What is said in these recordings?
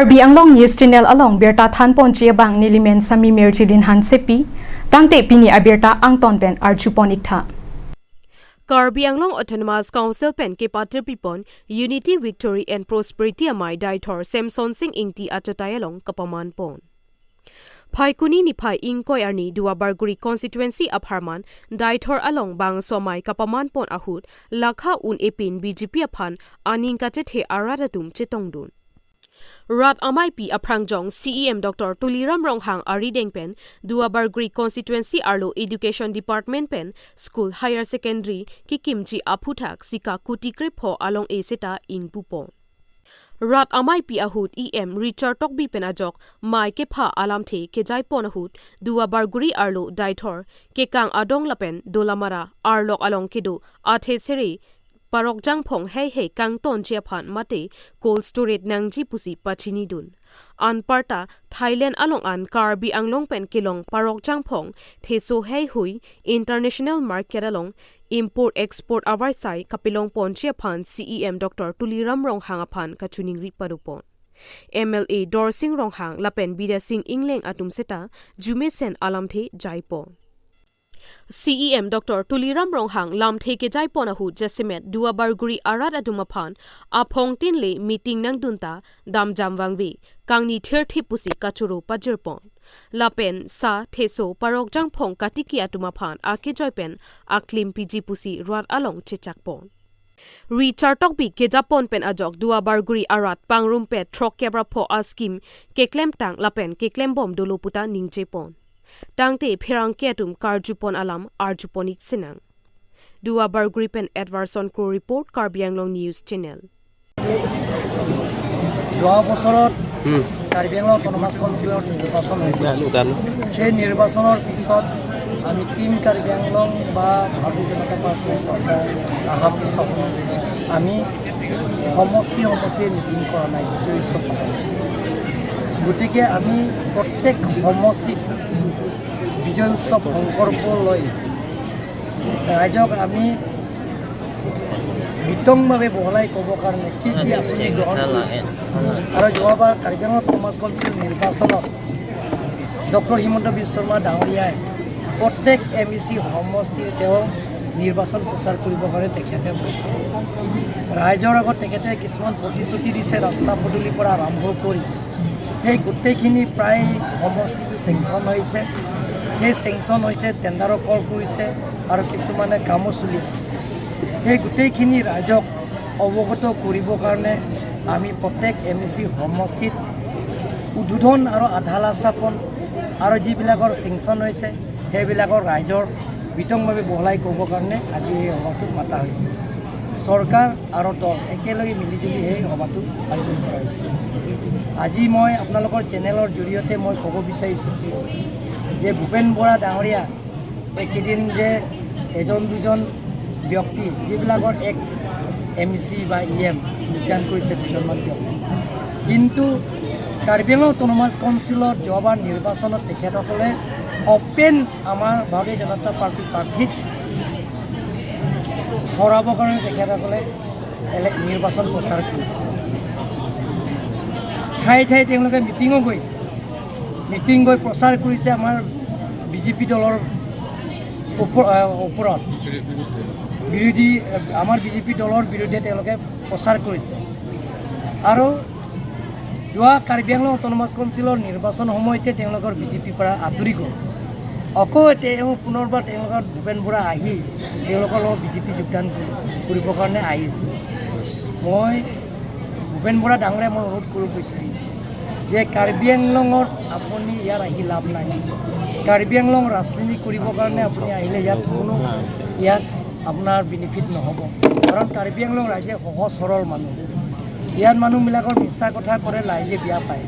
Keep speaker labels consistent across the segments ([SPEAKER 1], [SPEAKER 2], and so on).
[SPEAKER 1] Karbi Anglong News Channel along berta than pon che bang nilimen sami merjilin han sepi tangte pini abirta angton ben arju ponik tha.
[SPEAKER 2] Karbi Anglong Autonomous Council pen ke pater pipon Unity, Victory and Prosperity amai daithor Samson Singh Ingti achatai along kapaman pon. Phaikuni ni phai ingkoi arni Duabarguri constituency apharman daithor along bang somai kapaman pon ahut lakha un epin BJP aphan aning kache the aradatum chetongdun. Rat amai pi aprangjong CEM Dr. Tuliram Ronghang Ari Dengpen Duabarguri constituency arlo Education Department pen School Higher Secondary ki kimchi aphuthak sika kutikre pho along e seta ingpupon. Rat amai pi ahut EM Richard Tokbi pen ajok mai ke pha alam the ke jai pon ahut Duabarguri arlo daithor ke kang adong lapen dolamara arlok along kedo athe sere parok jang phong hei hei kang ton chia phan mate cold storage nangji pusi pachini dun an parta Thailand along an Karbi Anglong pen kilong parok jang phong theso hei hui international market along import export awai sai kapilong pon chia phan CEM Dr. Tuliram Ronghang aphan kachuning ri parupon. MLA Dorsing Ronghang lapen Bida Singh Ingleng atum seta jume sen alam the jaipon. CEM Dr. Tuliram Ronghang lam theke jai pon ahu jesimet Duabarguri arat adumaphan aphong tin le meeting nang dunta dam jam wangwi kangni ther thi pusi kachuru pajirpon lapen sa theso parok jang phong katiki atumaphan ake joypen aklim pg pusi ruat along chechakpon. Richard Tokbi ke Japon pen ajok Duabarguri arat pangrum pet trok kebra pho a scheme ke klem tang lapen ke klem bom doloputa ningche pon. Tangte phirang ketum karjupon alam arjuponik sinang. Duabarguri pen Edwardson Crow report, Karbi Anglong News Channel.
[SPEAKER 3] যোৱা বছৰত Karbi Anglong autonomous কাউন্সিলৰ নিৰ্বাচন হৈছে। সেই নিৰ্বাচনৰ পিছত আমি team Karbi Anglong বা ভাৰতীয় জনতা পাৰ্টীৰ চৰকাৰ অহাৰ পিছত আমি সমষ্টি সমষ্টিয়ে মিটিং কৰা নাই, বিজয় উৎসৱ পতা নাই। গতিকে আমি প্ৰত্যেক সমষ্টিত বিজয় উৎসৱ সংকল্প লৈ ৰাইজক আমি বিতংভাৱে বহলাই ক'বৰ কাৰণে কি কি আঁচনি গ্ৰহণ কৰিছে আৰু যোৱাবাৰ কাৰ্বি আংলং অট'নমাছ কাউন্সিল নিৰ্বাচনত ডক্টৰ হিমন্ত বিশ্ব শৰ্মা ডাঙৰীয়াই প্ৰত্যেক এম ই চি সমষ্টিৰ তেওঁ নিৰ্বাচন প্ৰচাৰ কৰিবৰ কাৰণে তেখেতে গৈছে। ৰাইজৰ আগত তেখেতে কিছুমান প্ৰতিশ্ৰুতি দিছে, ৰাস্তা পদূলিৰ পৰা আৰম্ভ কৰি সেই গোটেইখিনি প্ৰায় সমষ্টিটো চেংচন হৈছে। সেই চেংচন হৈছে, টেণ্ডাৰো কল কৰিছে আৰু কিছুমানে কামো চলি আছে। সেই গোটেইখিনি ৰাইজক অৱগত কৰিবৰ কাৰণে আমি প্ৰত্যেক এম ই চি সমষ্টিত উদ্বোধন আৰু আধাৰশিলা স্থাপন আৰু যিবিলাকৰ চেংচন হৈছে, সেইবিলাকৰ ৰাইজৰ বিতংভাৱে বহলাই ক'বৰ কাৰণে আজি এই সভাটো মাতা হৈছে। চৰকাৰ আৰু দল একেলগে মিলিজুলি সেই সভাটো আয়োজন কৰা হৈছে। আজি মই আপোনালোকৰ চেনেলৰ জৰিয়তে মই ক'ব বিচাৰিছোঁ যে ভূপেন বৰা ডাঙৰীয়া এইকেইদিন যে এজন দুজন ব্যক্তি যিবিলাকৰ এক্স এম ই চি বা ই এম যোগদান কৰিছে দুজনমান ব্যক্তি, কিন্তু কাৰ্বি আংলং অট'নমাছ কাউন্সিলত যোৱাবাৰ নিৰ্বাচনত তেখেতসকলে অপেন আমাৰ ভাৰতীয় জনতা পাৰ্টীৰ প্ৰাৰ্থীক হৰাবৰ কাৰণে তেখেতসকলে নিৰ্বাচন প্ৰচাৰ কৰিছে। ঠায়ে ঠায়ে তেওঁলোকে মিটিঙো গৈছে, মিটিং গৈ প্ৰচাৰ কৰিছে আমাৰ বিজেপি দলৰ ওপৰত বিৰোধী, আমাৰ বিজেপি দলৰ বিৰুদ্ধে তেওঁলোকে প্ৰচাৰ কৰিছে। আৰু যোৱা কাৰ্বি আংলং অট'নমাছ কাউন্সিলৰ নিৰ্বাচন সময়তে তেওঁলোকৰ বিজেপিৰ পৰা আঁতৰি গ'ল। আকৌ তেওঁ পুনৰবাৰ তেওঁলোকৰ ভূপেন বৰা আহি তেওঁলোকৰ লগত বিজেপি যোগদান কৰিবৰ কাৰণে আহিছে। মই ভূপেন বৰা ডাঙৰীয়া মই অনুৰোধ কৰিব বিচাৰিম যে কাৰ্বি আংলঙত আপুনি ইয়াত আহি লাভ নাই। কাৰ্বি আংলং ৰাজনীতি কৰিবৰ কাৰণে আপুনি আহিলে ইয়াত কোনো ইয়াত আপোনাৰ বেনিফিট নহ'ব, কাৰণ কাৰ্বি আংলং ৰাইজে সহজ সৰল মানুহ। ইয়াত মানুহবিলাকৰ মিছা কথা কৰে ৰাইজে বেয়া পায়।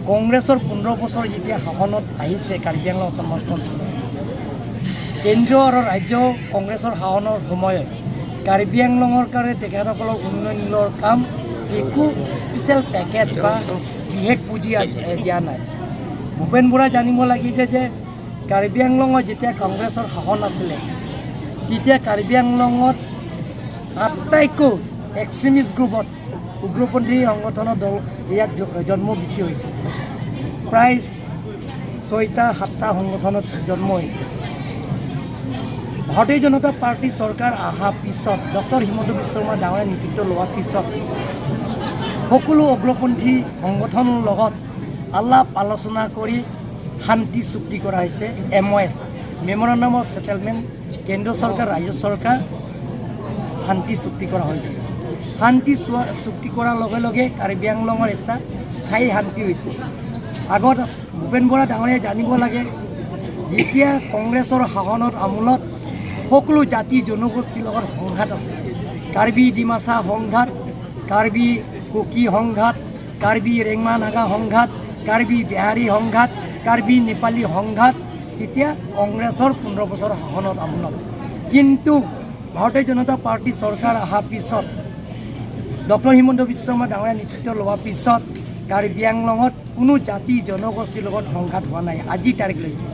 [SPEAKER 3] কংগ্ৰেছৰ 15 বছৰ যেতিয়া শাসনত আহিছে কাৰ্বি আংলং অট'নমাছ কাউন্সিলত, কেন্দ্ৰীয় আৰু ৰাজ্য কংগ্ৰেছৰ শাসনৰ সময়ত কাৰ্বি আংলঙৰ কাৰণে তেখেতসকলৰ উন্নয়নৰ কাম একো স্পেচিয়েল পেকেজ বা বিশেষ পুঁজি দিয়া নাই। ভূপেন বৰাই জানিব লাগিছে যে কাৰ্বি আংলঙত যেতিয়া কংগ্ৰেছৰ শাসন আছিলে, তেতিয়া কাৰ্বি আংলঙত আটাইতকৈ এক্সট্ৰিমিষ্ট গ্ৰুপত উগ্ৰপন্থী সংগঠনৰ দল ইয়াত জন্ম বেছি হৈছে। প্ৰায় 6টা 7টা সংগঠনত জন্ম হৈছে। ভাৰতীয় জনতা পাৰ্টী চৰকাৰ অহাৰ পিছত, ডক্টৰ হিমন্ত বিশ্ব শৰ্মা ডাঙৰীয়া নেতৃত্ব লোৱাৰ পিছত সকলো উগ্ৰপন্থী সংগঠনৰ লগত আলাপ আলোচনা কৰি শান্তি চুক্তি কৰা হৈছে। MOS, memorandum of settlement, কেন্দ্ৰ চৰকাৰ, ৰাজ্য চৰকাৰ শান্তি চুক্তি কৰা হৈ গ'ল। শান্তি চুক্তি কৰাৰ লগে লগে কাৰ্বি আংলঙৰ এটা স্থায়ী শান্তি হৈছে। আগত ভূপেন বৰা ডাঙৰীয়াই জানিব লাগে, যেতিয়া কংগ্ৰেছৰ শাসনত আমোলত সকলো জাতি জনগোষ্ঠীৰ লগত সংঘাত আছে। কাৰ্বি ডিমাচা সংঘাত, কাৰ্বি কুকি সংঘাত, কাৰ্বি ৰেংমা নাগা সংঘাত, কাৰ্বি বিহাৰী সংঘাত, কাৰ্বি নেপালী সংঘাত, তেতিয়া কংগ্ৰেছৰ 15 বছৰ শাসনত আমোলত। কিন্তু ভাৰতীয় জনতা পাৰ্টী চৰকাৰ অহাৰ পিছত, ডক্টৰ হিমন্ত বিশ্ব শৰ্মা ডাঙৰীয়া নেতৃত্ব লোৱাৰ পিছত কাৰ্বি আংলঙত কোনো জাতি জনগোষ্ঠীৰ লগত সংঘাত হোৱা নাই আজিৰ তাৰিখলৈকে।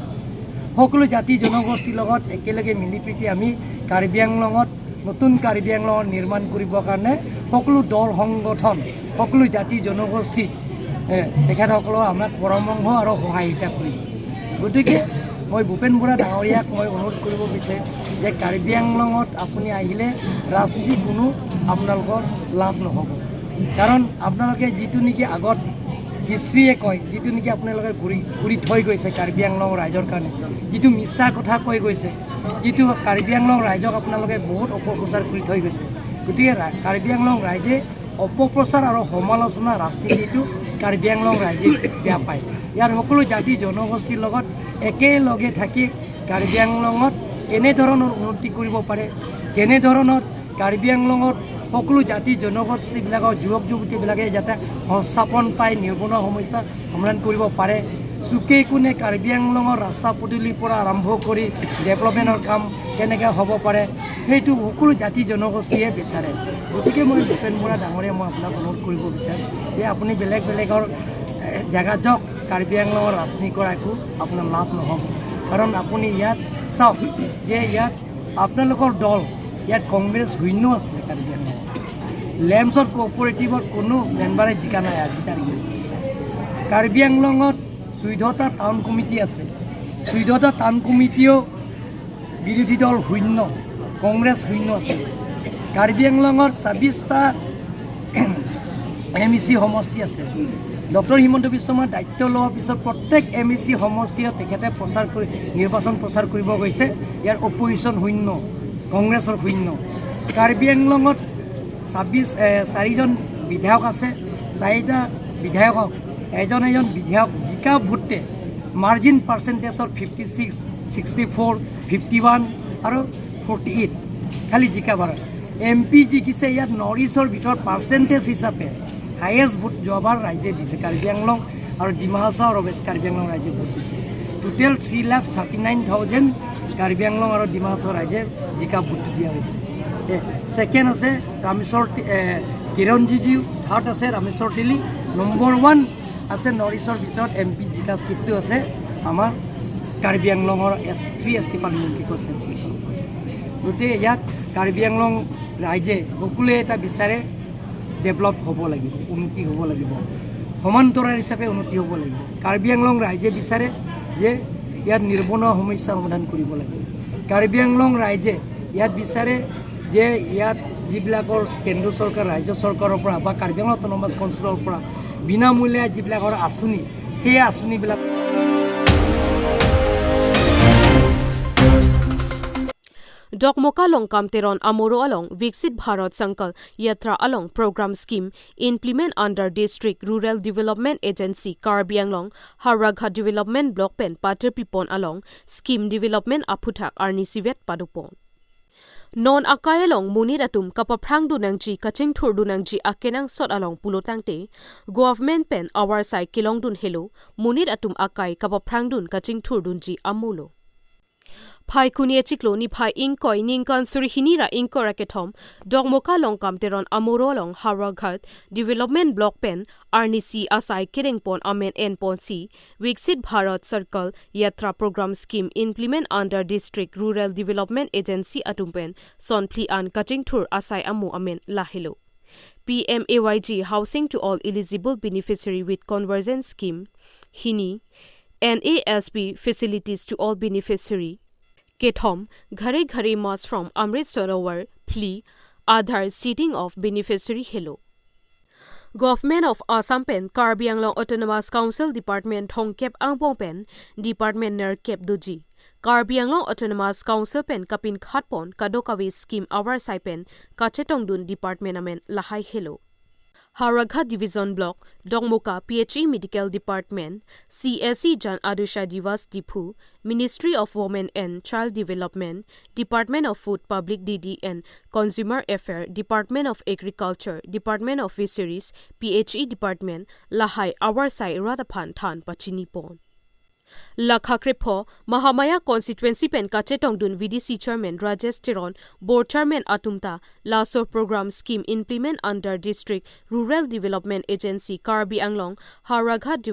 [SPEAKER 3] সকলো জাতি জনগোষ্ঠীৰ লগত একেলগে মিলি প্ৰীতি আমি কাৰ্বি আংলঙত নতুন কাৰ্বি আংলঙত নিৰ্মাণ কৰিবৰ কাৰণে সকলো দল সংগঠন, সকলো জাতি জনগোষ্ঠী তেখেতসকলেও আমাক পৰামৰ্শ আৰু সহায়িতা কৰিছে। গতিকে মই ভূপেন বৰা ডাঙৰীয়াক মই অনুৰোধ কৰিব বিচাৰিম যে কাৰ্বি আংলঙত আপুনি আহিলে ৰাজনীতি কোনো আপোনালোকৰ লাভ নহ'ব। কাৰণ আপোনালোকে যিটো নেকি আগত হিষ্ট্ৰীয়ে কয়, যিটো নেকি আপোনালোকে ঘূৰি ঘূৰি থৈ গৈছে কাৰ্বি আংলং ৰাইজৰ কাৰণে, যিটো মিছা কথা কৈ গৈছে, যিটো কাৰ্বি আংলং ৰাইজক আপোনালোকে বহুত অপপ্ৰচাৰ কৰি থৈ গৈছে। গতিকে কাৰ্বি আংলং ৰাইজে অপপ্ৰচাৰ আৰু সমালোচনা ৰাজনীতিটো কাৰ্বি আংলং ৰাইজে বেয়া পায়। ইয়াৰ সকলো জাতি জনগোষ্ঠীৰ লগত একেলগে থাকি কাৰ্বি আংলঙত কেনেধৰণৰ উন্নতি কৰিব পাৰে, কেনেধৰণৰ কাৰ্বি আংলঙত সকলো জাতি জনগোষ্ঠীবিলাকৰ যুৱক যুৱতীবিলাকে যাতে সংস্থাপন পাই নিবনুৱা সমস্যা সমাধান কৰিব পাৰে, চুকে কোণে কাৰ্বি আংলঙৰ ৰাস্তা পদূলিৰ পৰা আৰম্ভ কৰি ডেভেলপমেণ্টৰ কাম কেনেকৈ হ'ব পাৰে, সেইটো সকলো জাতি জনগোষ্ঠীয়ে বিচাৰে। গতিকে মই ভূপেন বৰা ডাঙৰীয়া, মই আপোনাক অনুৰোধ কৰিব বিচাৰোঁ যে আপুনি বেলেগ বেলেগৰ জেগাত যাওক, কাৰ্বি আংলঙৰ ৰাজনীতি কৰা একো আপোনাৰ লাভ নহ'ব। কাৰণ আপুনি ইয়াত চাওক যে ইয়াত আপোনালোকৰ দল ইয়াত কংগ্ৰেছ শূন্য আছিলে। কাৰ্বি আংলঙত লেমছত কোঅপাৰেটিভত কোনো মেম্বাৰে জিকা নাই আজি তাৰিখলৈকে। কাৰ্বি আংলঙত 14টা টাউন কমিটি আছে। 14টা টাউন কমিটিও বিৰোধী দল শূন্য, কংগ্ৰেছ শূন্য আছে। কাৰ্বি আংলঙৰ 26টা এম ই চি সমষ্টি আছে। ডক্টৰ হিমন্ত বিশ্ব শৰ্মাৰ দায়িত্ব লোৱাৰ পিছত প্ৰত্যেক এম ই চি সমষ্টিত তেখেতে প্ৰচাৰ কৰি নিৰ্বাচন প্ৰচাৰ কৰিব গৈছে। ইয়াৰ অপজিশ্যন শূন্য, কংগ্ৰেছৰ শূন্য। কাৰ্বি আংলঙত 26 চাৰিজন বিধায়ক আছে। চাৰিটা বিধায়কক এজন এজন বিধায়ক জিকা ভোটে মাৰ্জিন পাৰ্চেণ্টেজৰ 56, 64, 51 আৰু 48 খালি জিকা বাৰ। এম পি জিকিছে ইয়াত নৰ্থ ইষ্টৰ ভিতৰত পাৰ্চেণ্টেজ হিচাপে হায়েষ্ট ভোট যোৱাবাৰ ৰাইজে দিছে। কাৰ্বি আংলং আৰু ডিমা হাছাও আৰু ৱেষ্ট কাৰ্বি আংলং ৰাইজে ভোট দিছে। Total 3,39,000 Karbi Anglong আৰু ডিমা হাছাও ৰাইজে জিকা ভোটটো দিয়া হৈছে। ছেকেণ্ড আছে ৰামেশ্বৰ কিৰণ ৰিজিজু, থাৰ্ড আছে ৰামেশ্বৰ তেলী, নম্বৰ ওৱান আছে নৰ্থ ইষ্টৰ ভিতৰত এম পি জিকা ছিটটো আছে আমাৰ কাৰ্বি আংলঙৰ S 3 ST parliamentary constituency. গতিকে ইয়াত কাৰ্বি আংলং ৰাইজে সকলোৱে এটা বিচাৰে, ডেভেলপ হ'ব লাগিব, উন্নতি হ'ব লাগিব, সমান্তৰাল হিচাপে উন্নতি হ'ব লাগিব। কাৰ্বি আংলং ৰাইজে বিচাৰে যে ইয়াত নিবনুৱা সমস্যা সমাধান কৰিব লাগিব। কাৰ্বি আংলং ৰাইজে ইয়াত বিচাৰে যে ইয়াত যিবিলাকৰ কেন্দ্ৰ চৰকাৰ, ৰাজ্য চৰকাৰৰ পৰা বা কাৰ্বি আংলং অট'নমাছ কাউন্সিলৰ পৰা বিনামূলীয়া যিবিলাকৰ আঁচনি, সেই আঁচনিবিলাক
[SPEAKER 2] Dokmoka Longkam Teron Amoro along Viksit Bharat Sankalp Yatra along program scheme implement under District Rural Development Agency Karbi Anglong Howraghat Development Block Pen Pater Pipon along scheme development Aphuthak Arni Sivet Padupon. Non akay along munit atum kapaprang dunangji kaching thur dunangji akenang sot along pulotangte government pen our sai kilong dun hello munit atum akai kapaprang dun kaching thur dunji amulo. Phai kunie chiklo ni phai ingkoi ningkan suri hinira ingkora ke thom dongmoka longkam teron amoro long Howraghat Development Block pen arnisi asai kereng pon amen en pon si Viksit Bharat Sankalp Yatra program scheme implement under District Rural Development Agency atumpen sonphli an kaching thur asai amu amen lahelo. PMAYG housing to all eligible beneficiary with conversion scheme hini NASB facilities to all beneficiary Kethom Ghare Ghare Mass from Amrit Sarovar Phli Aadhaar seating of beneficiary hello Government of Assam pen Karbi Anglong Autonomous Council Department Thongkep Angbong pen Department Ner Kep Duji Karbi Anglong Autonomous Council pen Kapin Khatpon Kadokawi Scheme Our Sai pen Kachetong Dun Department amen Lahai hello Haraghat Division Block Dongmoka PHE Medical Department CSC Jan Adusha Divas Diphu Ministry of Women and Child Development Department of Food Public DD and Consumer Affairs Department of Agriculture Department of Fisheries PHE Department Lahai Our Sai Radaphan Than Pachini Pon Lakhakrepho Mahamaya Constituency pen Kachetongdun VDC Chairman Rajesh Teron Board Chairman Atumta Lasso Program Scheme implement under District Rural Development Agency Karbi Anglong Haraghat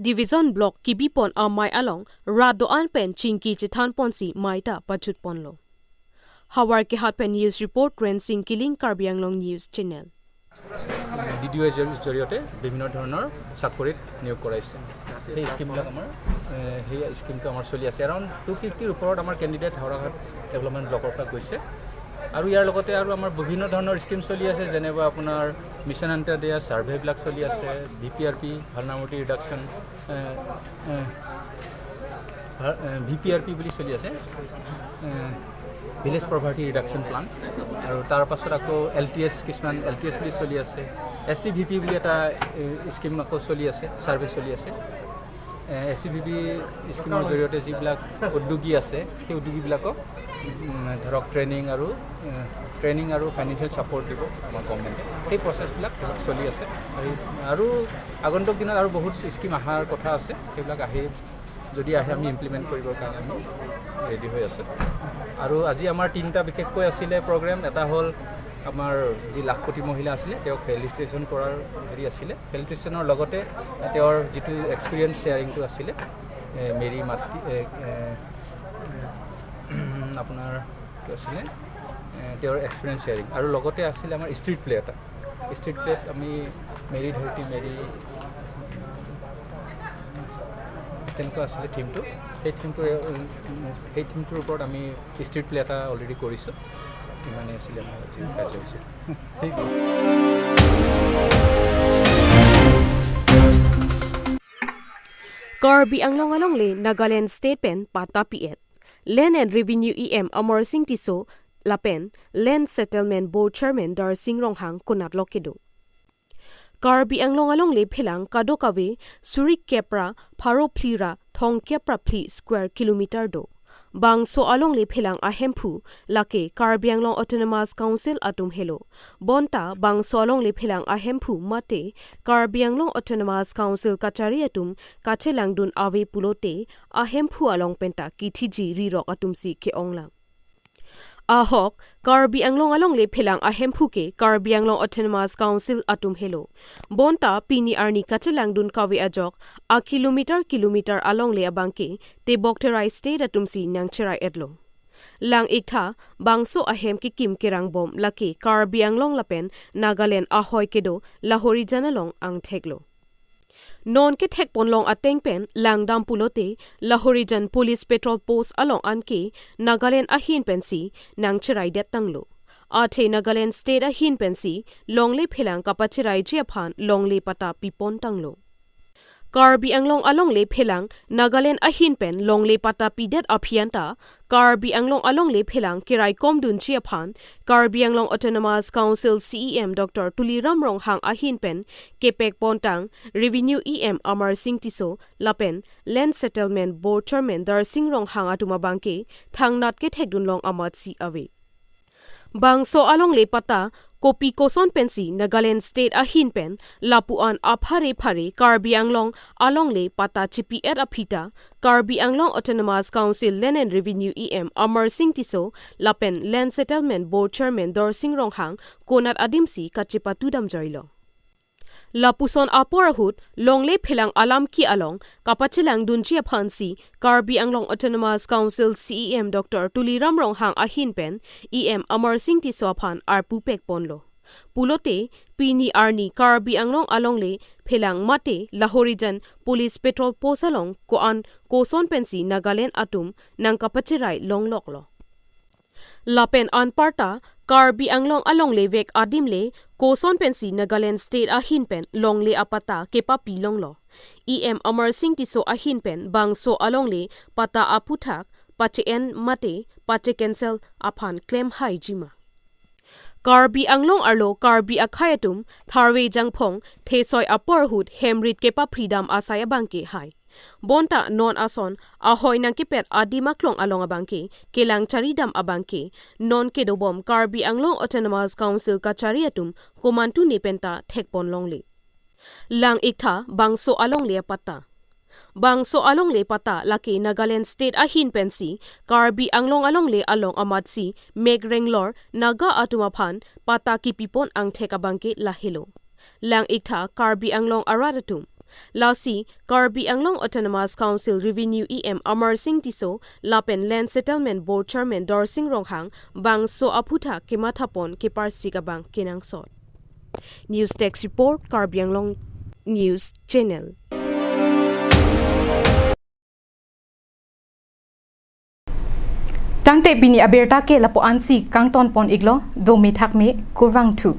[SPEAKER 2] Division Block Kibipon Amai Along Radoan pen Chinki Chithan Ponsi Maita Pachut Ponlo Hawar Kehat pen News Report Rensing Killing Karbi Anglong News Channel
[SPEAKER 4] DDO জৰিয়তে বিভিন্ন ধৰণৰ চাকৰিত নিয়োগ কৰাইছে। সেই স্কিমবিলাক আমাৰ সেই স্কিমটো আমাৰ চলি আছে। এৰাউণ্ড 250ৰ ওপৰত আমাৰ কেণ্ডিডেট হাওৰাঘাট ডেভেলপমেণ্ট ব্লকৰ পৰা গৈছে। আৰু ইয়াৰ লগতে আৰু আমাৰ বিভিন্ন ধৰণৰ স্কিম চলি আছে, যেনেকুৱা আপোনাৰ মিছন অন্ত্যোদয়া ছাৰ্ভেবিলাক চলি আছে, V P R P vulnerability reduction V P R P বুলি চলি আছে, ভিলেজ পভাৰ্টি ৰিডাকশ্যন প্লান। আৰু তাৰ পাছত আকৌ এল টি এছ কিছুমান এল টি এছ বুলি চলি আছে, এছ চি ভি পি বুলি এটা স্কিম আকৌ চলি আছে, ছাৰ্ভে চলি আছে। এছ চি ভি পি স্কিমৰ জৰিয়তে যিবিলাক উদ্যোগী আছে সেই উদ্যোগীবিলাকক ধৰক ট্ৰেইনিং আৰু ফাইনেন্সিয়েল ছাপৰ্ট দিব আমাৰ গভৰ্ণমেণ্টে। সেই প্ৰচেছবিলাক চলি আছে। আৰু আগন্তুক দিনত আৰু বহুত স্কিম অহাৰ কথা আছে, সেইবিলাক আহি যদি আহে আমি ইমপ্লিমেণ্ট কৰিবৰ কাৰণে আমি ৰেডি হৈ আছোঁ। আৰু আজি আমাৰ তিনিটা বিশেষকৈ আছিলে প্ৰগ্ৰেম। এটা হ'ল আমাৰ যি লাখপতি মহিলা আছিলে তেওঁক ফেলিচিটেশ্যন কৰাৰ হেৰি আছিলে, ফেলিচিটেশ্যনৰ লগতে তেওঁৰ যিটো এক্সপিৰিয়েঞ্চ শ্বেয়াৰিংটো আছিলে, মেৰী মাতৃ আপোনাৰ কি আছিলে তেওঁৰ এক্সপিৰিয়েঞ্চ শ্বেয়াৰিং। আৰু লগতে আছিলে আমাৰ ষ্ট্ৰীট প্লে এটা, ষ্ট্ৰীট প্লেত আমি মেৰী ধৰতী মেৰী তেনেকুৱা আছিলে থিমটো। সেই থিমটোৰ ওপৰত আমি ষ্ট্ৰীট প্লে এটা অলৰেডি কৰিছোঁ। ইমানেই আছিলে আমাৰ কাৰ্যসূচী।
[SPEAKER 2] Karbi Anglong along le Nagaland State pen Pata Piet Land and Revenue EM Amar Singh Tiso Lapen Land Settlement Board Chairman Dar Singh Ronghang Kunat Lokedo Karbi Anglong along le Phelang Kadokawe Suri Kepra Pharo Phlira Thong Kepra Phli square kilometer do Bangso along le Phelang Ahemphu lake Karbi Anglong Autonomous Council atum hello Bonta Bangso along le Phelang Ahemphu mate Karbi Anglong Autonomous Council kachari atum kache langdun ave pulote Ahemphu along penta kithiji rirok atum si ke onglang Ahok Karbi Anglong along le Phelang Ahemphu ke Karbi Anglong Autonomous Council atum hello Bonta pini arni kache langdun kawe ajok a kilometer kilometer along le abangke te bokterai state atum si nyangcherai edlo Lang iktha Bangso ahem ki kim kerang bom lake Karbi Anglong lapen Nagaland ahoy kedo Lahori janalong ang theglo Non ke thek ponlong ateng pen langdam pulote Lahorijan police patrol post along anke Nagaland ahin pensi nangcherai det tanglo Athe Nagaland state ahin pensi longle phelang kapachirai jiaphan longle pata pipon tanglo Karbi Anglong along le Phelang Nagaland ahin pen longle pata pidet aphianta Karbi Anglong along le Phelang kirai komdun chiaphan Karbi Anglong Autonomous Council CEM Dr. Tuliram Ronghang ahin pen Kepek Pontang Revenue EM Amar Singh Tiso Lapen Land Settlement Board Chairman Dar Singh Ronghang atuma bangke thangnat ke thekdun long amat si awe Bangso along le pata Kopi Koson pensi Nagaland State ahin pen Lapuan aphare phare Karbi Anglong along le pata chipi et aphita Karbi Anglong Autonomous Council Land and Revenue EM Amar Singh Tiso Lapen Land Settlement Board Chairman Dor Singh Ronghang Konat Adimsi Kachipa Tudam Joilo Lapuson aporahut longle Phelang alam ki along kapachilang dunchi phansi Karbi Anglong Autonomous Council CEM Dr. Tuliram Ronghang ahin pen EM Amar Singh Tiso phan arpu pek ponlo Pulote pini arni Karbi Anglong along le phelang mate Lahorijan police petrol post along ko an koson pensi Nagaland atum nang kapachirai long lok lo. Lapen an parta Karbi Anglong along le vek adim le koson pensi Nagaland state a hin pen long le apata kepa pi long lo. EM Amar Singh Tiso a hin pen bang so along le pata aputhak pache en mate pache cancel aphan claim hai jima. Karbi Anglong arlo Karbi akhayatum tharwe jangphong thesoi apor hut hemrit kepa freedom asaya bangke hai. Bonta non ason ahoi nang kipet adima klong along abangke kelang charidam abangke non kedobom Karbi Anglong Autonomous Council kachariatum komantu nepenta thekpon longle. Lang iktha bangso along le pata. Bangso along le pata laki Nagaland state ahin pensi Karbi Anglong along le along amatsi meg renglor Naga atumaphan pata ki pipon ang theka bangke lahelo. Lang iktha Karbi Anglong aradatum. Lasi Karbi Anglong Autonomous Council Revenue EM Amar Singh Tiso Lapen Land Settlement Board Chairman Dorsing Ronghang Bangso Aputha Kemathapon Keparsika Bang Kenang Sot. News Text Report, Karbi Anglong News Channel.
[SPEAKER 1] Tangte bini aberta ke lapo ansi kangton pon iglo do mi thak me kurang thu.